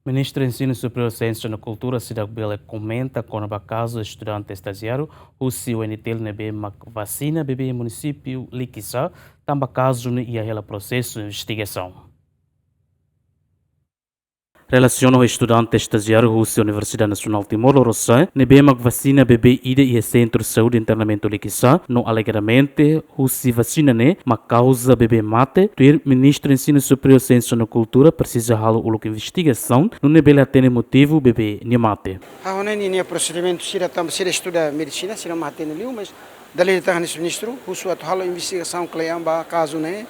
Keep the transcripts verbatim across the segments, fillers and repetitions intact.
Ministru Ensinu Superiór, Siénsia no Kultura seidauk bele komenta kona-ba kazu estudante estajiáriu husi U N T L ne'ebé mak vasina bebé iha munisípiu Likisá, tanba kazu ne'e iha hela prosesu investigasaun. Relasiona ho estudante estajiáriu husi Universidade Nasionál Timor Lorosa'e ne'ebé mak vasina bebé ida iha Sentru Saúde Internamentu Likisá, no alegadamente husi vasina ne'e mak kauza bebé mate, tuir Ministru Ensinu Superiór, Siénsia no Kultura presiza halo uluk investigasaun nune'e bele hatene motivu bebé nia mate. Ha'u hanoin ninia prosedimentu sira tanba sira estuda medisina, sira mak hatene liu, mas dala ida tan hanesan ministru husu atu halo investigasaun kle'an ba kazu ne'e,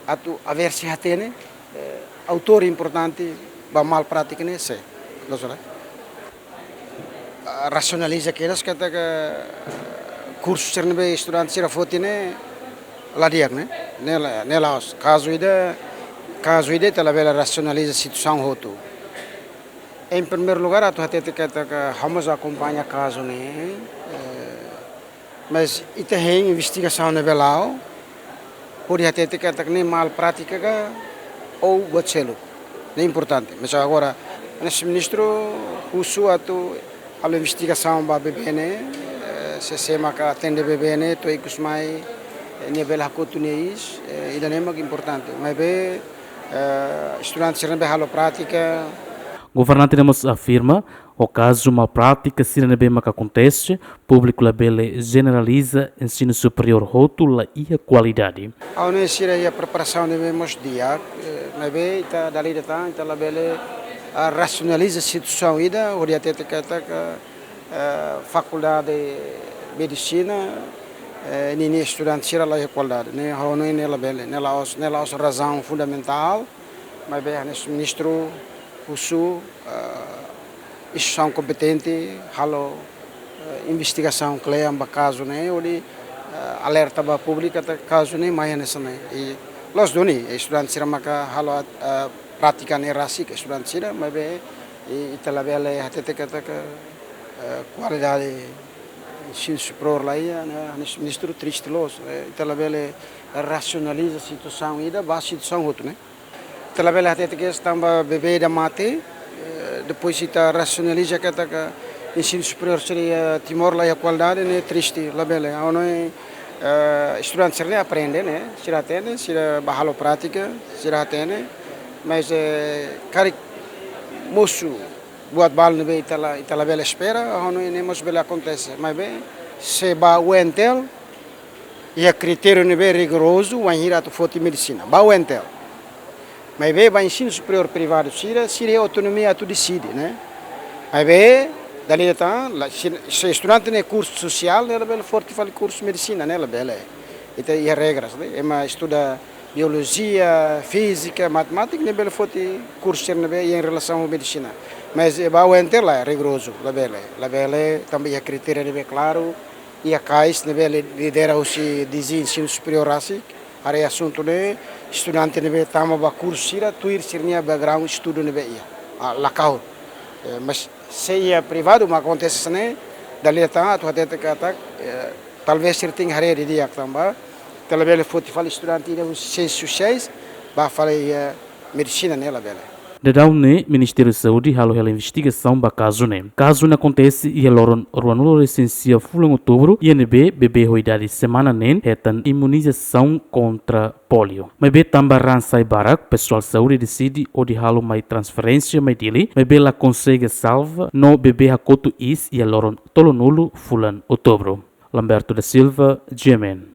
atu aver sei hatene, eh, autór importante ba mal prátika ne'e sé. Loos ka lae? Ah, rasionaliza kedas katak, eh, kursu sira ne'ebé estudante sira foti ne'e la di'ak ne'e. Ne'e la, ne'e la'ós. Kazu ida, kazu ida ita labele rasionaliza situasaun hotu. Em primeiru lugár, atu hatete katak ha'u mós akompaña kazu ne'e, eh, mas ita hein investigasaun ne'ebé la'o, hodi hatete katak ne'e mal prátika ka ou buat seluk. Ne'e importante. Mas agora, hanesan ministru husu atu halo investigasaun ba bebé ne'e, eh, sé-sé maka atende bebé ne'e, to'o ikus mai, eh, nia bele hakotu nia iis, eh, ida-ne'e mak importante. Maibé, eh, estudante sira ne'ebé halo prátika. Governante ne'e mós afirma, ho kazu mal prátika sira ne'ebé maka akontese, públiku labele jeneraliza, ensinu superiór hotu la iha kualidade. Ha'u hanoin sira iha preparasaun ne'ebé mós di'ak, eh, maibé ita dala ida tan, ita labele, ah, rasionaliza situasaun ida, hodi hatete katak, eh, fakuldade medisina, eh, ninia estudante sira la iha kualidade. Ne'e ha'u hanoin ne'e labele, ne'e la'ós, ne'e la'ós razaun fundamentál, maibé hanesan ministru husu, eh, instituisaun kompetente halo, eh, investigasaun kle'an ba kazu ne'e, hodi, eh, alerta ba públiku katak kazu ne'e mai hanesan ne'e. I loos duni, estudante sira maka halo, eh, prátika ne'e rasik, estudante sira, maibé, i, ita labele hatete katak, eh, kualidade ensinu superiór la iha, ne'e, hanesan ministru triste loos, eh, ita labele rasionaliza situasaun ida ba situasaun hotu ne'e. Ita labele hatete katak tanba bebé ida mate, eh, depois ita rasionaliza katak ensinu superiór sira iha Timor la iha kualidade, ne'e triste, labele. Ha'u hanoin, eh, estudante sira ne'e aprende, ne'e, sira hatene, sira bá halo prátika, sira hatene, mas, eh, karik mosu buat balu ne'ebé ita la, ita labele espera, ha'u hanoin ne'e mós bele akontese. Maibé, se ba U N T L, iha kritériu ne'ebé rigorozu, wainhira atu foti medisina. Ba U N T L. Maibé, ba ensinu superiór privadu sira, sira iha autonomia atu deside, ne'e. Maibé, dala ida tan, la, se, se estudante ne'e kursu sosiál, ne'e labele foti fali kursu medisina, ne'e labele. Ita iha regras, ne'e. Ema estuda biolojia, fízika, matemátika, ne'e bele foti kursu sira ne'ebé iha relasaun ho medisina. Mas, eh, ba U N T L la rigorozu, labele, labele, tanba iha kritériu ne'ebé klaru, iha KAIS ne'ebé li-, lidera husi D G ensinu superiór rasik, haree asuntu ne'e, estudante ne'ebé tama ba kursu sira, tuir sira-nia background estudu ne'ebé iha. Ah, la kahur. Eh, mas se iha privadu mak akontese hanesan ne'e, dala ida tan atu hatete katak, eh, talvés sira tenke haree didi'ak tanba, ita labele foti fali estudante ida husi siénsias sosiais, bá fali iha medisina, ne'e labele. Daudaun ne'e, Ministériu Saúde halo hela investigasaun ba kazu ne'e. Kazu ne'e akontese iha loron ruanulu resin sia fulan Outubru, iha ne'ebé bebé ho idade semana neen hetan imunizasaun kontra pólio. Maibé tanba raan sai barak, pesoál saúde deside hodi halo mai transferénsia mai Dili, maibé la konsege salva, no bebé hakotu iis iha loron tolunulu fulan Outubru. Lamberto da Silva, G M N.